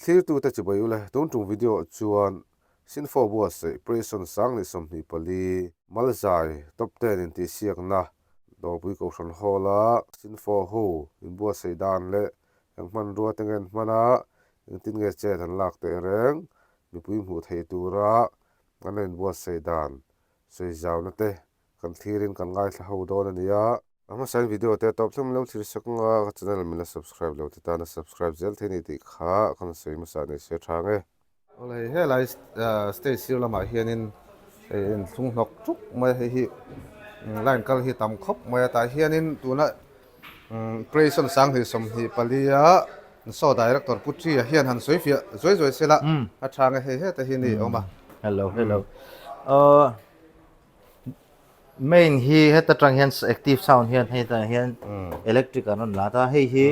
Thlirtute chibai ule, tun tum video ah chuan Sinfo buatsaih Prison 2024 Malzai Top Ten intihsiakna Dawrpui Kohhran Hall a Sinfo ho inbuatsaih dan leh eng hmanrua te ngen hman a, engtin nge chet an lak teh reng, mipui hmuh theih tura an la inbuatsaih dan sawi zauna te kan thlirin kan ngaithla ho dawn a ni a. A hmasain video te tawp thleng min lo thlir sak ang a, ka channel min la subscribe lo te tana subscribe zel thei ni tih kha kan sawi hmasa ni se tha ang e. Awle hei helai stage sir lamah hianin hei inthlung hnawk tuk mai a, hei hi line kal hi tam khawp mai a, tah hianin tuna Creation 2024 a Saw Director Pu Ṭia hian han sawi fiah zuai zuai se la a tha ang e, hei heta hi ni awm a. Hello hello Main hi heta tang hian active sound hian hei tah hian electric an rawn lat a, hei hi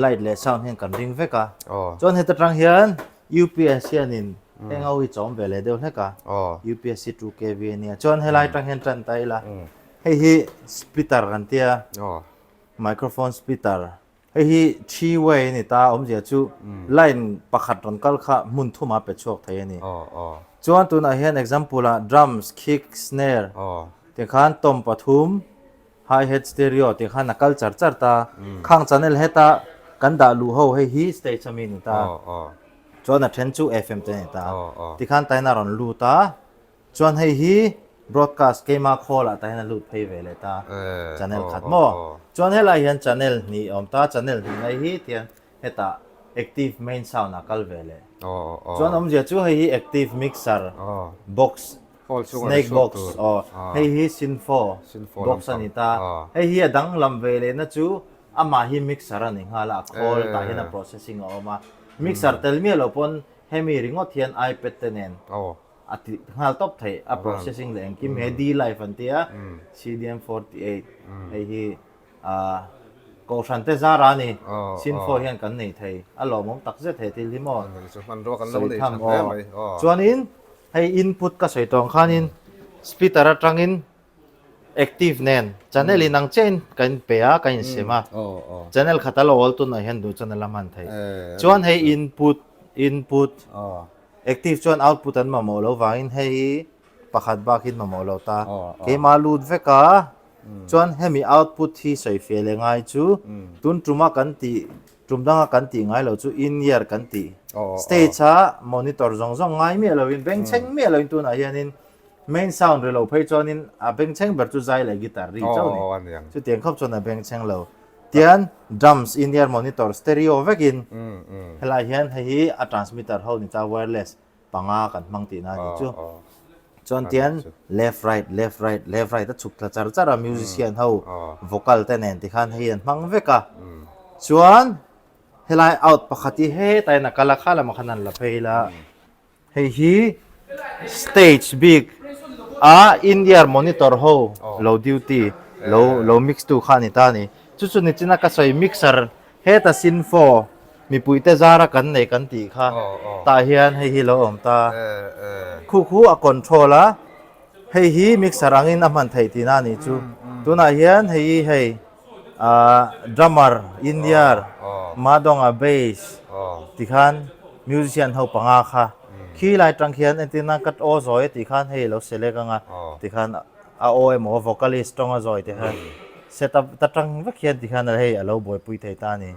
light leh sound hian kan ring vek a. Chuan heta tang hian UPS hianin heng ho hi chawm ve leh deuh hlek a, UPS hi 2 kV a nia. Chuan helai tang hian tan ta ila, hei hi splitter kan tia, microphone splitter. Hei hi three way a ni ta, awmzia chu line pakhat rawn kal kha hmun thuma pe chhuak thei a ni. Chuan tunah hian example ah drums, kick, snare tih khan tom pathum, hi hat stereo tih khan a kal char char ta. Khang channel heta kan dah luh ho hei hi stage ami a ni ta. Chuan a then chu FM te a ni ta. Tikhan taina rawn lut a. Chuan hei hi broadcast keima khawl ah tah hian a lut phei ve leh ta channel khat maw? Chuan helai hian channel hnih a awm ta, channel hnih ngai hi tiang hetah active main sound ah kal ve leh. Chuan awmzia chu hei hi active mixer box, snake box aw hei hi sinfo box a ni ta. Hei hi a danglam ve lehna chu amah hi mixer a ni nghal a, a khawl tah hian a processing a awm a. Mixer tel miah lo pawn hemi ringawt hian ipad te nen a ti nghal tawp thei a processing leh engkim he D life an tia CDM 48 hei hi ah kohhran te zar a ni Sinfo hian kan nei thei a lawmawm tak zet he thil hi maw sawi tham aw chuanin hei input ka sawi tawng khanin splitter atangin active nen channel in ang chiahin kan pe a kan insem a channel khat a lo awl tunah hian duh chuan a la hman thei chuan hei input input Active chuan output an mamawh lo vangin hei hi pakhat bakin mamawh lo ta. Keimah lut vek a, chuan hemi output hi sawi fiah leh ngai chu tun tuma kan tih, tum danga kan tih ngai lo chu in-ear kan tih. Stage a monitor zawng zawng ngai miah loin, bengchheng miah loin tunah hianin main sound ri lo phei chuanin a bengchheng ber chu zai leh guitar ri chauh a ni. Chutiang khawp chuan a bengchheng lo. Tian drums in-ear monitor stereo vekin helai hian hei hi a transmitter ho ni ta wireless panga kan hmang tihna a ni chu. Chuan tian left right left right left right a chhuk thla char char a musician ho vocal te nen tikhan hei an hmang vek a. Chuan helai out pakhat hi hetah hian a kal a kha lamah khan an la phei ila. Hei hi stage bik a in-ear monitor ho lo duty lo lo mix tu kha a ni ta a ni. Chu chu nichina ka sawi mixer heta sinfo mipuite zara kan nei kan tih kha tah hian hei hi lo awm ta. Khu khu a control a, hei hi mixer angin a hman theih tihna a ni chu. Tunah hian hei hi hei Ahh drummer in-ear Madonga bass tikhan musician ho panga kha khi lai tang khian entirna ka aw zawi a tih khan hei lo select anga tikhan a aw emaw vocalist tawnga zawi te khan set up ta tang vek hian tikhan hei a lo buaipui thei ta a ni.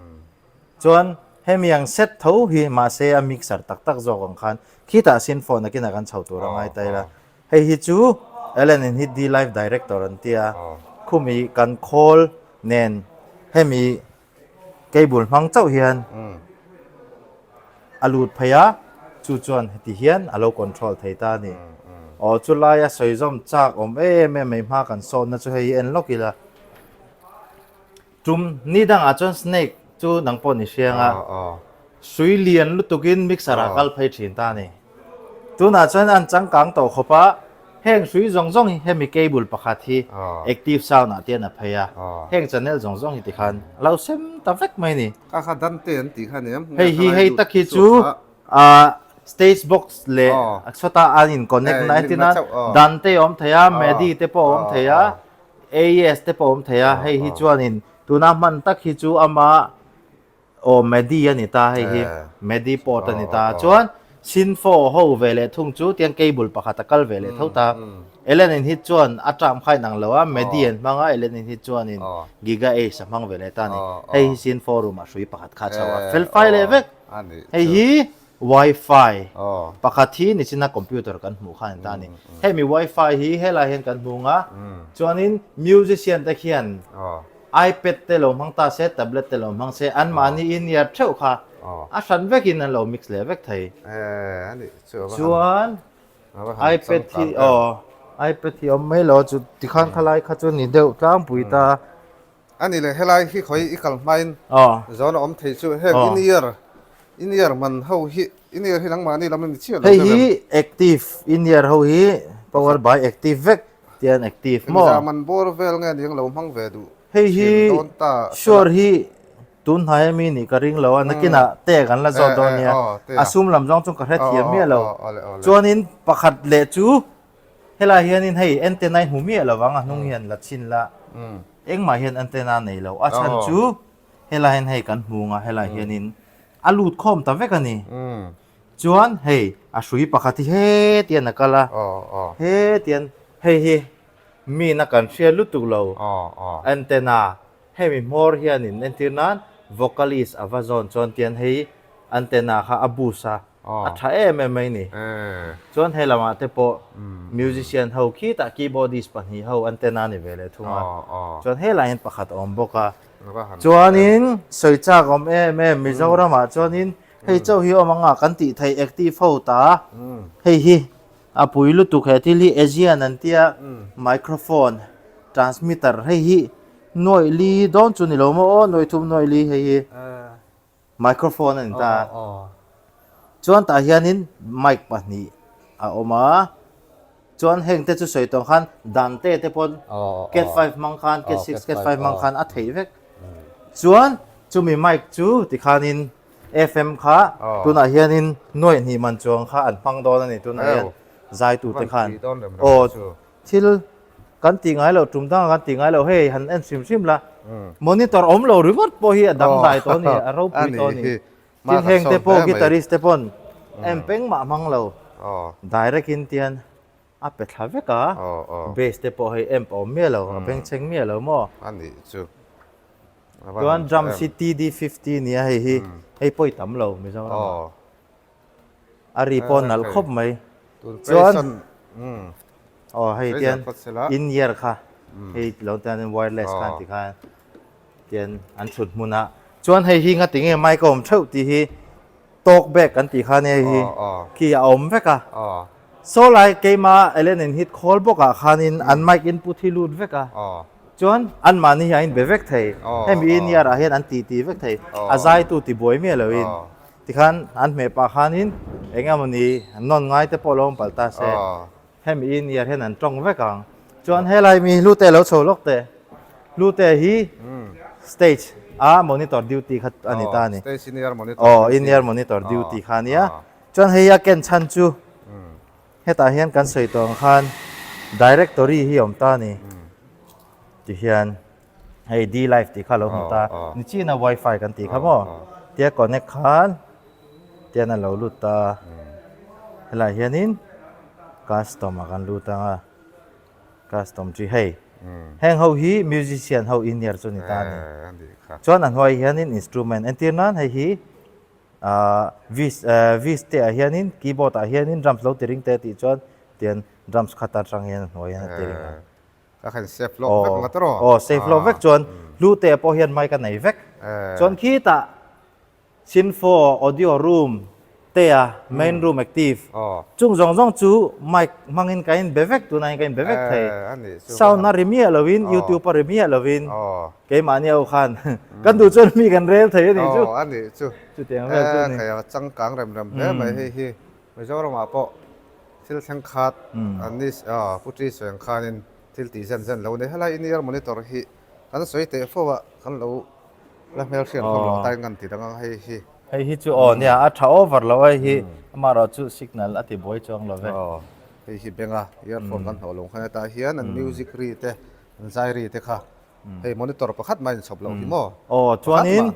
Chuan hemi ang set tho hi mahse a mixer tak tak zawk ang khan khitah sin phone akinah kan chho tur a ngai ta ila. Hei hi chu Ellen in hi D-Live Director an tia, khumi kan khawl nen hemi cable hmang chauh hian a lut phei a, chu chuan heti hian a lo control thei ta a ni. Aw chu laia sawi zawm chak awm em em mai hma kan sawnna chu hei hi en lawk ila. Tum ni dangah chuan snake chu nang pawh ni hriang a, hrui lian lutukin mixer ah kal phei thin ta a ni. Tunah chuan an changkang tawh khawp a, heng hrui zawng zawng hi hemi cable pakhat hi active sound ah tian a phei a, heng channel zawng zawng hi tikhan a lo sem ta vek mai a ni. Kha kha Dante an tih kha nia. Hei hi hei tak hi chu stage box leh sawta an in connect na entir nan Dante a awm thei a, Medi te pawh a awm thei a, AES te pawh awm thei a, hei hi chuanin tuna hman tak hi chu ama Aw Medi a ni ta hei hi Medi port a ni ta chuan Sinfo ho ve leh thung chu tiang cable pakhat a kal ve leh tho ta Ellen in hi chuan a term kha in ang lo a Medi an hmang a Ellen in hi chuan in Giga Ace a hmang ve leh ta a ni hei hi Sinfo room ah hrui pakhat kha a chho a fel fai leh vek hei hi Wi-Fi pakhat hi nichina computer kan hmuh kha a ni ta a ni hemi Wi-Fi hi helai hian kan hmu ang a chuanin musician te khian iPad te lo hmang ta se, tablet te lo hmang se, anmahni in ear theuh kha a hran vekin an lo mix leh vek thei. Chuan iPad hi aw iPad hi awm mai lo chu tikhan khalai kha chu ni deuh tlangpui ta. A ni le, helai hi khawi i kal hmain zawn a awm thei chu heng in ear in ear man ho hi in ear hi nangmahni lam a ni chiah lo deuh em? Hei hi active in ear ho hi power by active vek. Tian active maw? Engzah man bawr vel nge niang lo hmang ve duh Hei hi thin dawn ta sure hi tun hnai ami nih ka ring lo a nakinah te kan la zawt dawn nia a sum lam zawng chu ka hrethiam miah lo chuanin pakhat leh chu helai hianin hei antenna i hmu miah lo vang a hnung hian la chhin la engmah hian antenna nei lo a chhan chu helai hian hei kan hmu ang a helai hianin a lut khawm ta vek a ni. Chuan hei a hrui pakhat hi hetian a kal a, hetian hei hi min a kan hriat lutuk lo antenna hemi hmawr hianin entir nan vocalist a va zawn chuan tian hei antenna kha a boost a, a tha em em mai ni. Chuan hei lamah te pawh musician ho khitah keyboardist pahnih ho antenna ni ve leh thung a, chuan helaiah hian pakhat a awm bawk a. Chuanin sawi chak awm em em Mizoramah chuanin Hei chauh hi awm anga kan tih theih active ho ta hei hi a pui lutuk he thil hi Asian an tia microphone transmitter hei hi nuaih li dawn chu ni lo maw aw nuaih thum nuaih li hei hi microphone a ni ta chuan tah hianin mic pahnih a awm a chuan heng te chu sawi tawng khan Dante te pawn cat 5 hmang khan cat 6 cat 5 hmang khan a theih vek chuan chumi mic chu tikhanin FM kha tunah hianin nuaih hnih man chuang kha an hmang dawn a ni tunah hian zaitute khan aw thil kan tih ngai loh tum dangah kan tih ngai loh hei han en hrim hrim la monitor awm lo ringawt pawh hi a dangdai tawh a ni a ropui tawh a ni tin heng te pawh guitarist te pawn em peng mah hmang lo direct in tian a pe thla vek a bass te pawh hei amp a awm miah lo a bengchheng miah lo maw Chuan drums hi TD50 nia hei hi hei pawi tam lo Mizoram ah. A ri pawh nalh khawp mai. Chuan aw hei tian in ear kha hei lo tian wireless khan ti khan tian an thut hmun a. Chuan hei hi ngati nge mic a awm theuh tih hi talk back kan tih kha nia hei hi khi a awm vek a. Saw lai keima Ellen in hit khawl bawk ah khanin an mic input hi lut vek a. Chuan anmahni hi a inbe vek thei. Hemi in ear ah hian an ti ti vek thei. A zaitu ti buai miah loin. Tikhan an hmeh pah khanin eng emawni nawn ngai te pawh lo awm palh ta se. Hemi in ear hian an tawng vek ang. Chuan helai mi Hlute lo chho lawk teh. Hlute hi stage a monitor duty kha a ni ta a ni. Aw in ear monitor duty kha a nia. Chuan hei a ken chhan chu. Hetah hian kan sawi tawh ang khan directory hi a awm ta a ni. Tihian hei D-Life tih kha a lo hmu ta. Nichina Wi-Fi kan tih kha maw? Tia connect khan tian a lo lut ta a. Helaiah hianin custom ah kan lut ang a. Custom chi hei. Heng ho hi musician ho in-ear chu a ni ta a ni. Chuan a hnuai hianin instrument entir nan hei hi. Ahh vis eh vis te ah hianin keyboard ah hianin drums lo ti ring teh tih chuan tian drums khat atang hian a hnuai hian a ti ring a. Ka khan save lawk vek nga tawh. Aw save lawk vek chuan hlu te pawh hian mic a nei vek. Chuan khitah Sinfo audio room te a main room active chung zawng zawng chu mic hmangin ka in be vek tunah hian ka in be vek thei. Sound a ri miah lovin youtube a ri miah lovin Keimahni ho khan kan duh chuan mi kan rel thei a nih chu. Aw a nih chu. Chutiang vel chu a ni. Kei a changkang rem rem hle mai hei hi. Mizoramah pawh thil thleng khat an ni Pu Tri sawi ang khanin thil tih zen zen lo a ni. Helai in-ear monitor hi kan sawi teh fo a, kan lo la hmelhriat hlawm loh tain kan ti dang ang hei hi. Hei hi chu aw nia a tha over lo a hei hi amaherawh chu signal a ti buai chuang lo ve. Aw hei hi benga earphone kan hnawh lo khan hetah hian an music ri te an zai ri te kha. Hei monitor pakhat mah inchhawp loh hi maw? Aw chuanin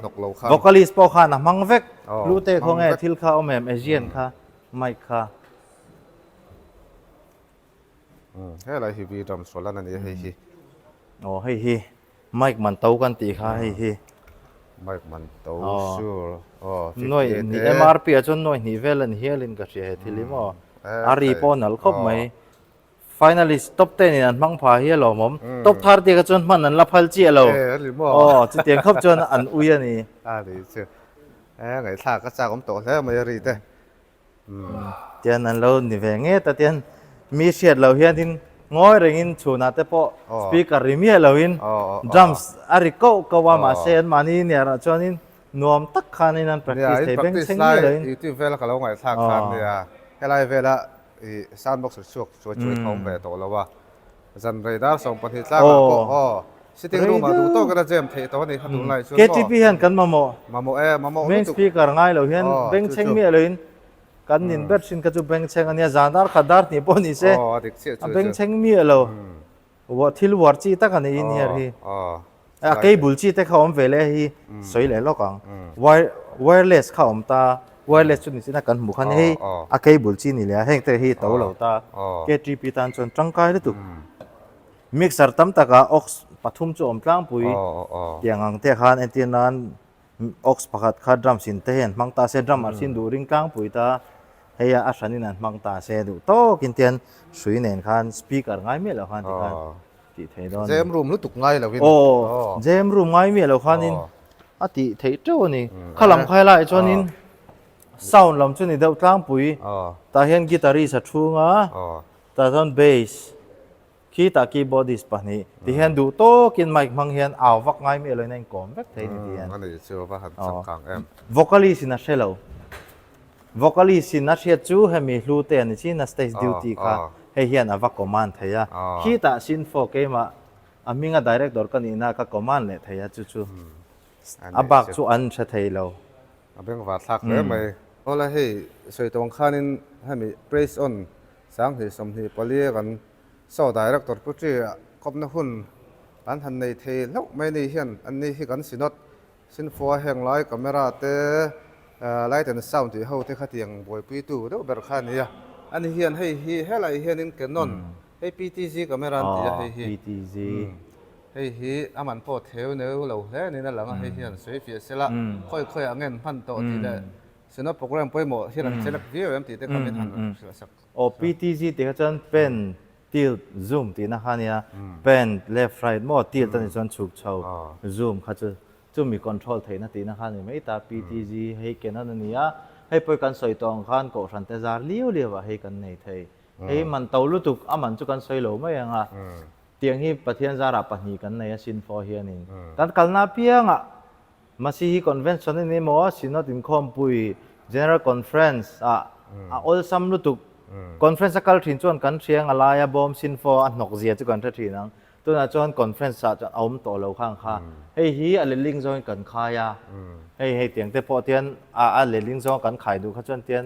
vocalist pawh khan a hmang vek. Hlute khawnge thil kha awm em Asian kha mic kha. Helai hi V drums rawn lan a ni a hei hi. Aw hei hi mic man to kan tih kha hei hi. Mic man to sure aw 58 e. MRP ah chuan nuaih hnih vel a ni hialin ka hria he thil hi maw. A ri pawh nalh khawp mai. Finalist top ten in an hmang pha hi a lawmawm. Top 30 kha chuan hman an la phal chiah lo. Aw chutiang khawp chuan an ui a ni. A ni chu. E ngaihthlak a chak awm tawh hle mai a ri te. Tian an lo ni ve nge ta tian mi hriat loh hianin ngawi rengin chhunah te pawh speaker ri miah loin drums a ri koh koh a mahse an mahni iniarah chuanin nuam tak khanin an practice thei beng thleng miah loin. Youtube vela ka lo ngaihthlak khan nia helai vela i sound box ri chhuak chuai chuai kha awm ve tawh lo a zan rei dar 12 tlangah pawh aw sitting room ah duh tawkin a jam theih tawh a ni kha tunlai chuan maw. KTP hian kan mamawh. Mamawh e, mamawh lutuk. Main speaker ngai lo hian bengchheng miah loin kan nin ber thin kha chu bengchheng a nia zan dar khat dar hnih pawh ni se a bengchheng miah lo. Thil uar chi tak a ni in here hi. A cable chi te kha awm ve leh hi sawi leh lawk ang. Wireless kha awm ta, wireless chu ni chin a kan hmuh khan hei a cable chi ni leh a heng te hi to lo ta. KTP tan chuan tangkai lutuk. Mixer tam takah aux pathum chu awm tlangpui tiang ang te khan entir nan aux pakhat kha drums in te hian hmang ta se drum a hrin duh ring tlangpui ta hei a hranin an hmang ta se duh tawkin tian hrui nen khan speaker ngai miah loh khan tikhan tih theih dawn a ni. Jam room lutuk ngai loin. Aw jam room ngai miah loh khanin a tih theih teuh a ni. Kha lam khai laiah chuanin sound lam chu ni deuh tlangpui tah hian guitarist a chhung a tah chuan bass Khitah keyboardist pahnih ti hian duh tawkin mic hmang hian au vak ngai miah loin a inkawm vek thei ni ti hian. A nih chu va han changkang em. Vocalist in a hre lo. Vocalist in a hriat chu hemi hlu te a ni chin a stage duty kha hei hian a va command thei a. Khitah Sinfo keimah a hminga director ka nihna ka command leh thei a chu chu a bak chu an hre thei lo. A bengvar thlak hle mai. Awle hei sawi tawng khanin hemi praise on 2024 kan Saw Director Pu Tri a kawpna hun an han nei thei hlauh mai ni hian an ni hi kan Synod Sinfua heng lai camera te light and sound tih ho te kha tiang buaipuitu deuh ber kha a ni a. Ani hian hei hi helai hianin Canon hei PTZ camera an ti a hei hi hei hi a man pawh theu neu lo hle niin a lang a hei hian sawi fiah sela khawi khawi ah ngen hman tawh tih leh Synod program pawimawh hian an select viau em tih te kha min han hrilh sak. Aw PTZ tih kha chuan pen, tilt, zoom tihna kha a nia. Pen, left, right maw tilt a nih chuan chhuk chho, zoom kha chu chumi control theihna tihna kha a ni mai ta. PTZ hei Canon a ni a, hei pawh kan sawi tawh ang khan Kohhran te zar liau liau ah hei kan nei thei. Hei man to lutuk a man chu kan sawi lo mai ang a. Tiang hi Pathian zarah pahnih kan nei a Sinfo hianin. Kan kalna apiangah Masihi Convention in emaw Synod inkhawmpui, General Conference, ah a awlsam lutuk. Conference a kal thin chuan kan hria ang a laia bawm sinfo a hnawk zia chu kan hre thin ang. Tunah chuan conference ah chuan a awm tawh lo khang kha. Hei hi a letling zawngin kan khai a. Hei hei tiang te pawh tian a a letling zawng kan khai duh kha chuan tian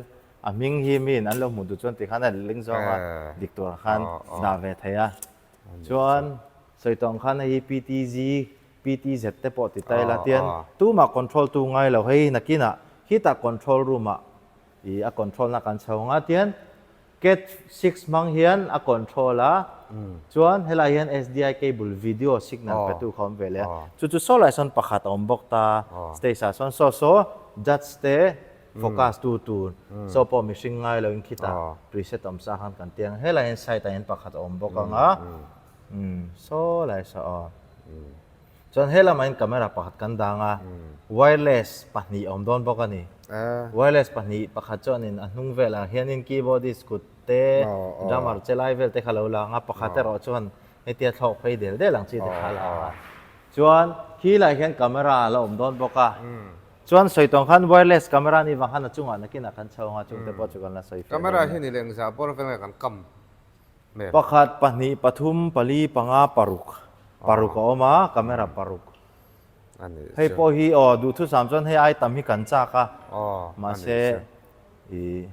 a hming hi miin an lo hmuh duh chuan tikhan a letling zawnga dik tur khan dah ve thei a. Chuan sawi tawh ang khan hei hi PTZ PTZ te pawh ti ta ila tian tumah control tu ngai lo hei nakinah khitah control room ah ih a control na kan chho anga tian cat six hmang hian a control a chuan helai hian SDI cable video signal pe tu kha awm ve leh a chu chu saw lai sawn pakhat a awm bawk ta stage ah sawn saw saw judge te focus tu tur saw pawh mihring ngai lo in khitah preset awm sa khan kan tiang helai hian side ah hian pakhat a awm bawk anga. Umm saw lai saw aw. Chuan he lamah hian camera pakhat kan dang a, wireless pahnih a awm dawn bawk a ni. Wireless pahnih pakhat chuanin a hnung velah hianin keyboardist kut te, drummer che lai vel te kha lo lang a, pakhat erawh chuan hetia thlawk phei del del ang chi te kha a lang a. Chuan khi lai hian camera a la awm dawn bawk a. Chuan sawi tawng khan wireless camera ni vang khan a chungah nakinah kan chho ang a, chungte pawh chu kan la sawi fiah dawn Camera hi ni leh engzah bawr vel nge kan kam hmel. Pakhat, pahnih, pathum, pali, panga, paruk. Paruk a awm a, camera paruk. Hei pawh hi aw duhthusam chuan hei ai tam hi kan chak a, mahse i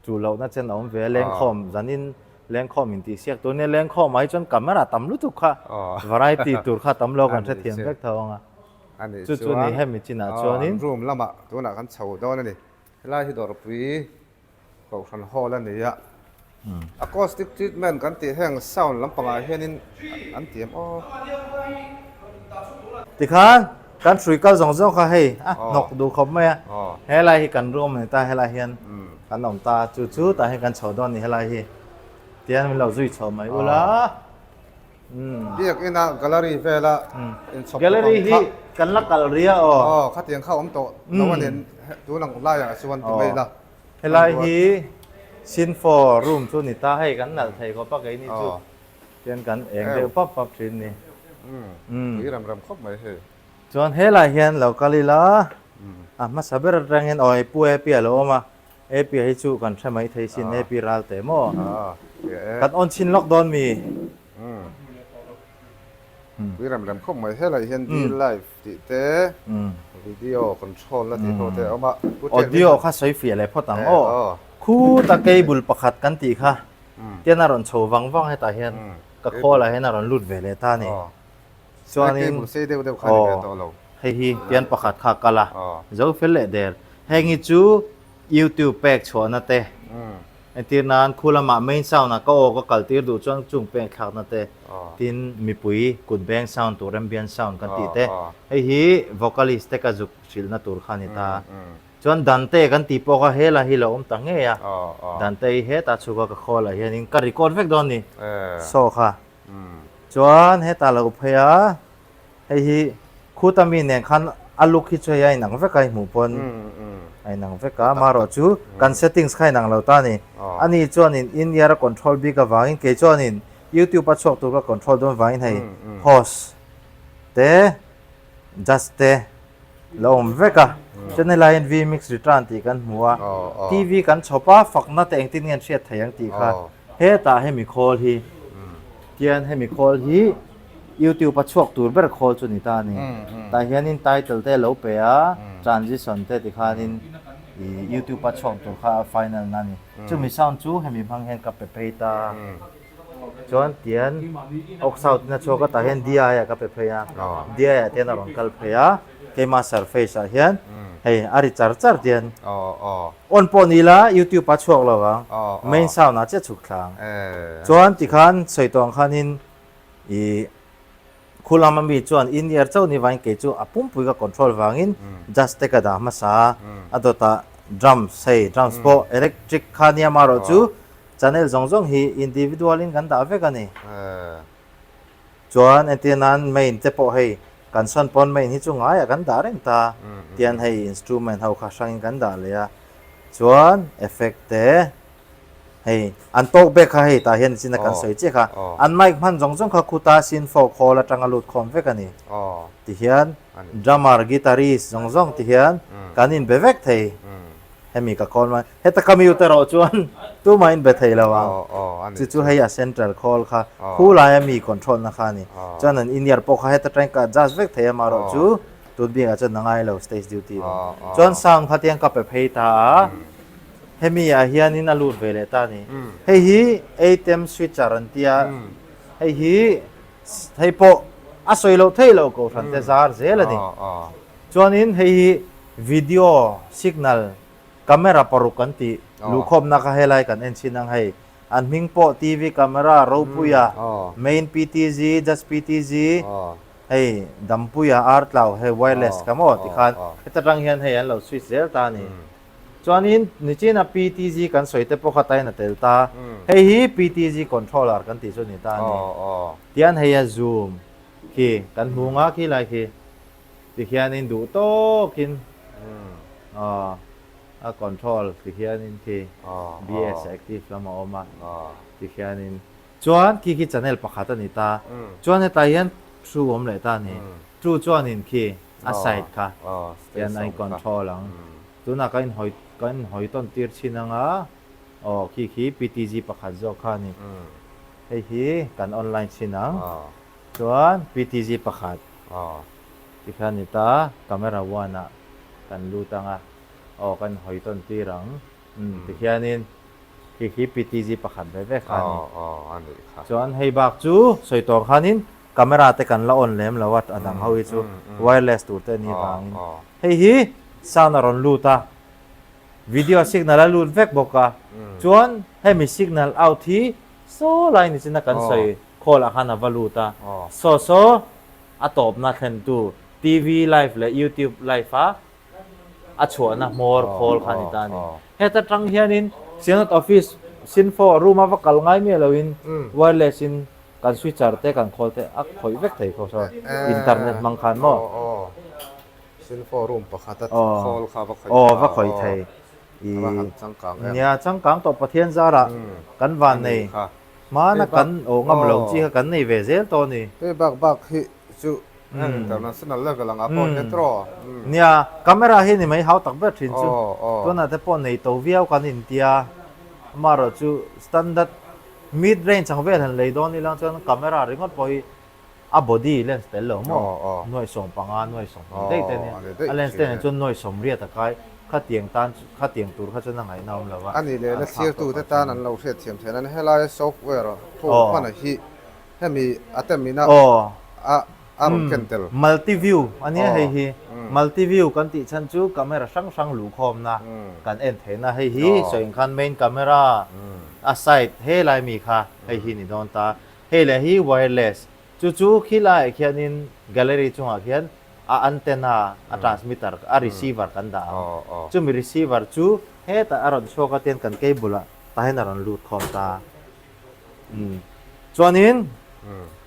chu lohna chen a awm ve a, lengkhawm zanin Lengkhawm in tih siak tur nia lengkhawm ah hi chuan camera tam lutuk kha variety tur kha tam lo kan hrethiam vek tho ang a chu chu ni hemi chinah chuanin room lamah tunah kan chho dawn a ni helai hi dawrpui kohhran hall a ni a acoustic treatment kan tih heng sound lampangah hianin an tiam aw. Tikhan kan hrui kal zawng zawng kha hei a hnawk duh khawp mai a helai hi kan room a ni ta helai hian kan awm ta chu chu tah hian kan chho dawn a ni helai hi tian min lo zui chho mai ula Biakina gallery vela inchhawp gallery hi kan la kal ria aw aw khatiang kha awm tawh lo a ni tun ang laiah chuan ti mai la helai hi Sinfo room chu ni ta hei kan nalh thei khawp a keini chu Tian kan eng deuh pap pap thin ni. Umm pui rem rem khawp mai hei. Chuan helai hian lo kal ila a hmasa ber atangin aw hei pu Happy a lo awm a, Happy hi chu kan hre mai thei sin Happy ral teh maw. Kan on chhin lawk dawn mi. Pui rem rem khawp mai helai hian D live tih te video control na tih ho te a awm a. Audio kha sawi fiah leh phawt ang aw. Khuta cable pakhat kan tih kha Tian a rawn chho vang vang hetah hian ka khawl ah hian a rawn lut ve leh ta a ni. Chuanin aw hei hi tian pakhat kha a kal a, zo fel leh der. Heng hi chu YouTube pek chhuahna te, entir nan khu lamah main sound ah ka aw ka kal tir duh chuan chung pek thlakna te, tin mipui kut beng sound tur ambient sound kan tih te, hei hi vocalist te ka zuk hrilhna tur kha a ni ta. Chuan Dante kan tih pawh kha hela hi lo awm ta ngei a, Dante hi hetah chhuk a ka khawl ah hianin ka record vek dawn ni saw kha. Chuan hetah lo phei a, hei hi khuta mi nen khan a look hi chu hei a inang vek a i hmuh pawn a inang vek a, amaherawh chu kan settings kha inang lo ta a ni. Ani chuanin in-ear a control bik avangin kei chuanin YouTube a chhuak tur ka control dawn vangin hei host te just te lo awm vek a chuan helai hian vmix return tih kan hmu a tv kan chhawp a fakna te engtin nge an hriat thei ang tih kha hetah hemi khawl hi tian hemi khawl hi youtube a chhuak tur ber khawl chu ni ta a ni tah hianin title te lo pe a transition te tikhanin ih youtube a chhuak tur kha a final na a ni chumi sound chu hemi hmang hian ka pe phei ta. Chuan tian aux out in a chhuak a tah hian DI ah ka pe phei a, DI ah te hian a rawn kal phei a, keima surface ah hian hei a ri char char tian on pawh ni ila youtube a chhuak lo vang, main sound ah chiah chhuk thla ang. Chuan tikhan sawi tawh ang khanin ih Khu lam ami chuan in ear chauh ni vangin kei chu a pumpui ka control vangin just te ka dah hmasa a, a dawtah drums hei drums pawh electric kha nia amaherawh chu channel zawng zawng hi individual in kan dah vek a ni. Chuan entir nan main te pawh hei kan sawn pawn main hi chu ngaiah kan dah reng ta tian hei instrument ho kha hrangin kan dah leh a, chuan effect te Hei an talk back kha hei tah hian chin a kan sawi chiah kha. An mic hman zawng zawng kha khuta sin fork hall atanga lut khawm vek a ni. Tihian drummer, guitarist zawng zawng tihian kan inbe vek thei. Hemi ka call mai. Heta ka mute erawh chuan tumah inbe thei lo ang. Chu chu hei a central call kha khu laia mi control na kha a ni. Chuan an in-ear pawh kha heta tangin ka adjust vek thei a amaherawh chu tun bikah chuan a ngai lo stage duty awm. Chuan sound kha tiang ka pe phei ta a. Hemi ah hianin a lut ve leh ta a ni. Hei hi ATEM switcher an ti a, hei hi hei pawh a sawi loh theih loh kohhran te zar zel a ni. Chuanin hei hi video signal camera paruk an tih luhkhawmna kha helai kan en chhin ang hei. An hming pawh TV camera Ropuia, main PTG, just PTG, hei Dampuia, Artlau hei wireless kha maw tikhan heta tang hian hei an lo switch zel ta a ni. Chuanin nichina PTG kan sawi te pawh kha tain a tel ta. Hei hi PTG controller kan tih chu a ni ta a ni. Tian hei a zoom khi kan hmu nga khi lai khi tikhianin duh tawkin aw a control tikhianin khi BS active lam a awm a tikhianin chuan khi khi channel pakhat a ni ta. Chuan hetah hian true awm leh ta a ni. True chuanin khi a side kha tian a in control ang. Tunah ka inhawi ka inhawi tawn tir chhin ang a, aw khi khi PTG pakhat zawk kha a ni. Hei hi kan online chhin ang. Chuan PTG pakhat tikhan ni ta, camera one ah kan lut ang a, aw ka inhawi tawn tir ang. Umm tikhianin. Khi khi PTG pakhat ve ve kha a ni. Aw aw a nih kha. Chuan hei bak chu sawi tawng khanin camera te kan la on lem lo a, a dang ho hi chu wireless tur te a nih vangin. Hei hi sound a rawn lut a, video signal a lut vek bawk a, chuan hemi signal out hi saw lai ni china kan sawi call ah khan a va lut a, saw saw a tawpna thlentu TV live leh YouTube live a a chhuahna hmawr khawl kha a ni ta a ni. Heta tang hianin Synod Office Sinfo room a va kal ngai miah loin wireless in kan switcher te kan khawl te a khawih vek thei khawp saw internet hmang khan maw. Sinfo room pakhat a khawl kha va khawih Aw va khawih thei. Nia changkang tawh Pathian zarah kan van nei hmana kan aw ngam lo chi kha kan nei ve zel tawh a ni. Hei bak bak hi chu Heng international level anga pawh hian tiraw? Nia, camera hi ni mai hau tak ber thin chu. Tunah te pawh nei to viau kan intia, amaherawh chu standard mid range ang vel han lei dawn ilang chuan camera ringawt pawh hi a body lens tel lo maw? Nuai 15, nuai 20 daih te ania. A lens te nen chuan nuai 80 a kai, khatiang tan khatiang tur kha chuan a ngaihna awm lo va. A nih leh la thirtute tan an lo hriatthiam theih nan helai software ho hmana hi Hemi a temina a a rawn ken tel. Multi view a nia hei hi. Multi view kan tih chhan chu camera hrang hrang luhkhawmna kan en theihna hei hi sawiin khan main camera a side he lai mi kha hei hi ni dawn ta. Hei leh hi wireless chu chu khi laiah khianin gallery chungah khian a antenna a transmitter a receiver kan dah ang. Chumi receiver chu hetah a rawn chhuak a tian kan cable ah tah hian a rawn lut khawm ta. Chuanin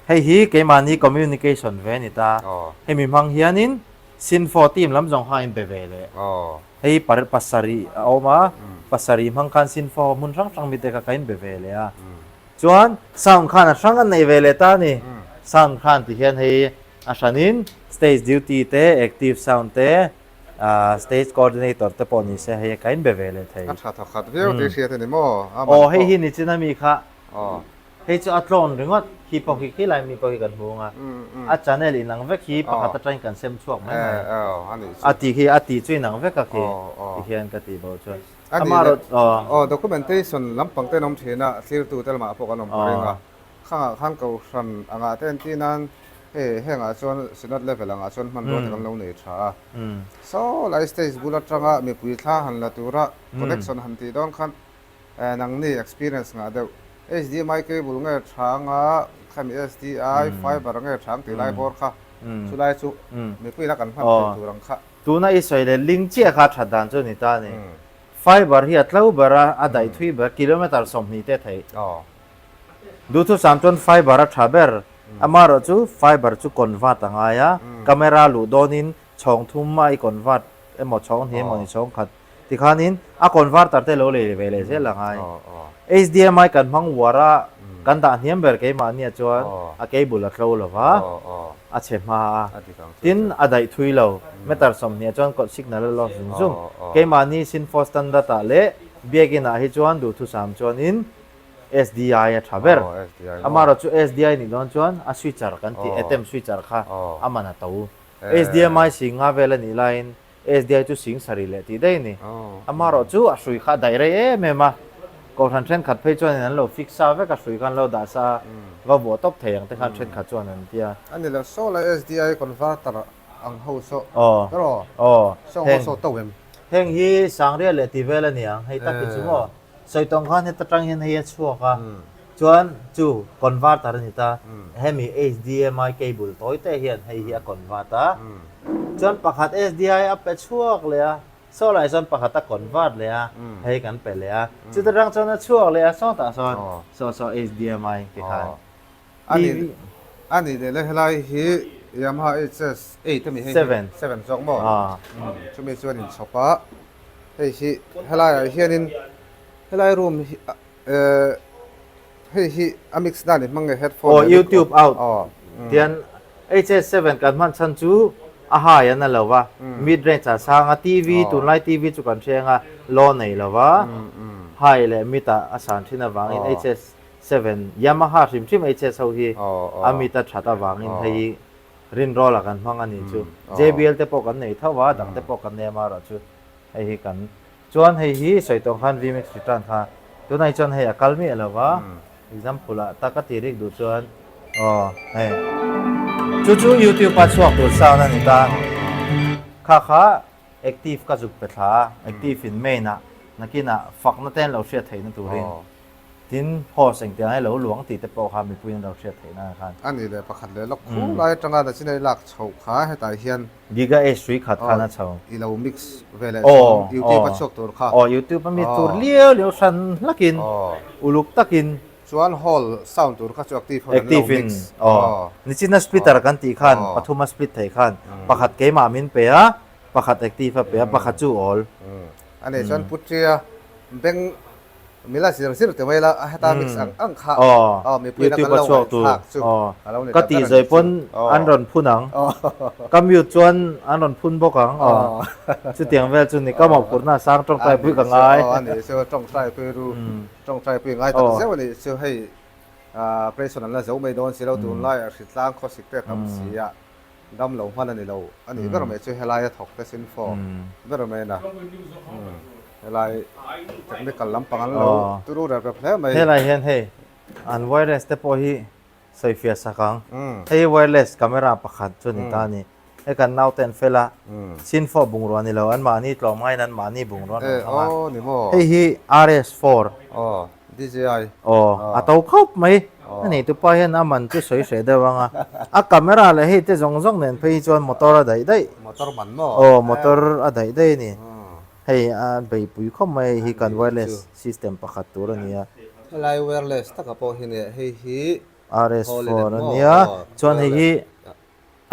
hei hi keimahni communication ve a ni ta. Hemi hmang hianin Sinfo team lam zawng kha a inbe ve leh. Hei pasarih a awm a, pasarih hmang khan Sinfo hmun hrang hrang mite kha ka inbe ve leh a. Chuan sound khan a hrang a nei ve leh ta a ni. Sound khan ti hian hei a hranin stage duty te, active sound te, Stage coordinator te pawh ni se hei ka inbe ve leh thei. A tha tha khat viau tih hriat a ni maw? Aw hei hi nichin a mi kha. Hei chu a tlawn ringawt khi pawh khi khilai mi pawh khi kan hmu ang a. A channel inang vek hi pakhat atangin kan sem chhuak mai mai. A tih khi a tih chu inang vek a khi ti hian ka tih bo chuan. Amaherawhchu aw. Documentation lampang te an awm thin a, thlirtu te lamah pawh kan awm ka ring a. Khangah khan kohhran angah te entir nan hei hengah chuan Synod level angah chuan hmanrua te kan lo nei tha a. Saw lai stage bul atanga mipui thla han la tura connection han tih dawn khan nangni experience ngah deuh HDMI cable nge tha anga khami SDI fiber nge tha ang tih lai bawr kha chulai chu mipuiin a kan hman theih tur ang kha. Tuna i sawi leh link chiah kha that dan chu a ni ta a ni. Fiber hi a tlo ber a, a daih thui ber kilometer 20 te theih. Duhthusam chuan fiber a tha ber. Amaherawh chu fiber chu convert a ngai a, camera luh dawnin chhawng thum a i convert emaw chhawng hnih emaw ni chhawng khat tikhanin a converter te lo lei ve leh zel a ngai. HDMI kan hmang uar a, kan dah hniam ber keimahnia chuan a cable a tlo lo va, a chhe hma a, tin a daih thui lo, meter 20 chuan signal a loss zung zung. Keimahni Sinfo standard ah leh Biakin ah hi chuan duhthusam chuanin SDI a tha ber. Amaherawh chu SDI nih dawn chuan a switcher kan tih ATEM switcher kha a man a to. HDMI sing nga vel a nih laiin SDI chu sing sarih leh tih daih a ni. Amaherawh chu a hrui kha a daih rei em em a. Kohhran thenkhat phei chuanin an lo fix sa vek a, hrui kha an lo dah sa a, va vuah tawp thei ang te khan thenkhat chuan an ti a. A ni lo, saw lai SDI converter ang ho saw erawh saw ho saw to em? Heng hi Sangria leh ti vel a ni ang, hei tak hi chu maw? Sawi tawng khan heta tang hian hei a chhuak a, chuan chu converter a ni ta, hemi HDMI cable tawi te hian hei hi a convert a, chuan pakhat SDI a pe chhuak leh a, saw lai sawn pakhat a convert leh a, hei kan pe leh a, chuta tang chuan a chhuak leh a, sawtah sawn saw saw HDMI ti khan. TV. A nih leh le helai hi Yamaha HS 8 ami hei hi 7 zawk maw? Chumi chuan inchhawp a. Hei hi helaiah hianin helai room hi hei hi a mix nan i hmang nge headphone Aw YouTube out tian HS 7 kan hman chhan chu a high an a lo va mid range a sang a TV tunlai TV chu kan hreng a low nei lo va high leh mid ah a san thin avangin HS 7 Yamaha hrim hrim HS ho hi a mid a that avangin hei hi Rinrawl a kan hmang a nih chu. JBL te pawh kan nei tho a, dang te pawh kan nei a marawh chu hei hi kan chuan hei hi sawi tawng khan Vmax return kha Tunah hi chuan hei a kal miah lo va, example ah tak a ti rik duh chuan aw hei chu chu youtube a chhuak tur sound a ni ta. Kha kha active ka zuk pe thla a, active in main ah nakinah fakna te an lo hriat theihna turin. Tin, horse engtiang ai lo luang tih te pawh kha mipuiin an lo hriat theih nan khan. A nih leh pakhat leh lawk khu lai atanga nachin ei lak chhoh kha hetah hian. Giga H hrui khat khan a chho. I lo mix ve leh chhawng YouTube a chhuak tur kha. Aw YouTube a mi tur liau liau hran hlakin uluk takin. Chuan hall sound tur kha chu active ho an lo mix. Aw nichina splitter kan tih khan pathum a split theih khan pakhat keimah min pe a pakhat active a pe a pakhat chu awl. A nih chuan Putria beng Mila zir zir ti mai la, a heta mix ang ang kha aw mipui na kan lo ngaihthlak chu a lo ni ta ber a nih chu. Ka tih zawi pawn an rawn phun ang, ka mute chuan an rawn phun bawk ang aw. Chutiang vel chu ni ka mawhphurhna a sang tawngtai pui ka ngai. Aw a nih chu tawngtai pui ru, tawngtai pui ngai tak zeuh a nih chu hei operation an la zo mai dawn si lo tunlaiah hritlang khawsik te tam si a. Dam lo hman a ni lo a nih ber mai chu helai a thawk te sin fawk ber mai na helai technical lampang an lo turu rep rep hle mai. Helai hian hei an wireless te pawh hi sawifiah sak ang. Hei hi wireless camera pakhat chu a ni ta a ni. Hei kan naute an fel a, sin fawh bungrua a ni lo, anmahni tlawmngaiin anmahni bungrua an rawn hmang a. Hei hi RS4. DJI. Aw, a to khawp mai. A nei tupa hian a man chu sawi hreh deuh ang a. A camera leh hei te zawng zawng nen phei hi chuan motor a daih daih. Motor man maw? Aw, motor a daih daih a ni. Hei a beihpui khawp mai hei hi kan wireless system pakhat tur a ni a. Helai wireless taka pawh hi nia hei hi RS4 a nia. Chuan hei hi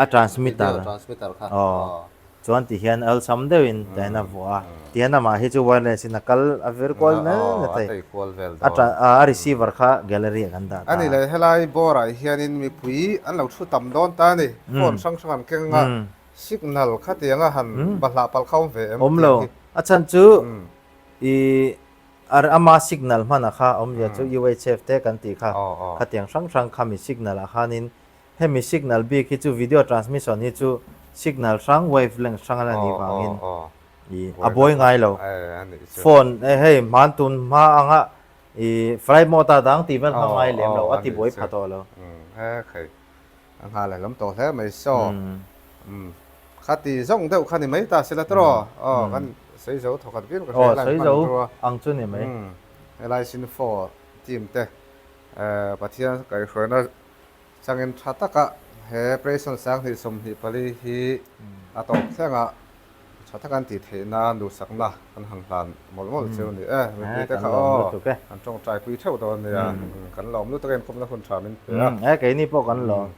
A transmitter. Video transmitter kha. Aw. Chuan ti hian awlsam deuhin tihian a vuah a. Tihian amah hi chu wireless in a kal a vir kual mai mai thei. A tei kual vel dawn. A receiver kha gallery ah kan dah ta. A ni leh helai bawr ah hianin mipui an lo thu tam dawn ta a ni. Phone hrang hrang an keng a. Signal kha tianga han bahlah palh kha awm ve em? Awm lo. A chhan chu i ama signal hmanah kha awmzia chu UHF te kan tih kha. Khatiang hrang hrang khami signal ah khanin Hemi signal bik hi chu video transmission hi chu signal hrang wave length hrang a la nih vangin i a buai ngai lo. Phone hei hman tun hma anga i flight mode a dang tih vel kha ngai lem lo a ti buai pha tawh lo. He khai a nghal lehlam tawh hle mai saw kha ti zawng deuh kha ni mai ta sila tawh aw kan sawi zo thawkhat viau ka hria lai hman rua ang chu ni mai helai sin four team te Pathian kaihhruaina Changin tha taka he Preison 2024 hi a tawp thlengah tha taka an tih theih nan duhsakna kan han hlan mawlh mawlh cheu a ni e. Mipui te kha aw an tawngtai pui theuh dawn nia. Kan lawm lutuk a inkhawmna hun tha min pe a. E keini pawh kan lawm.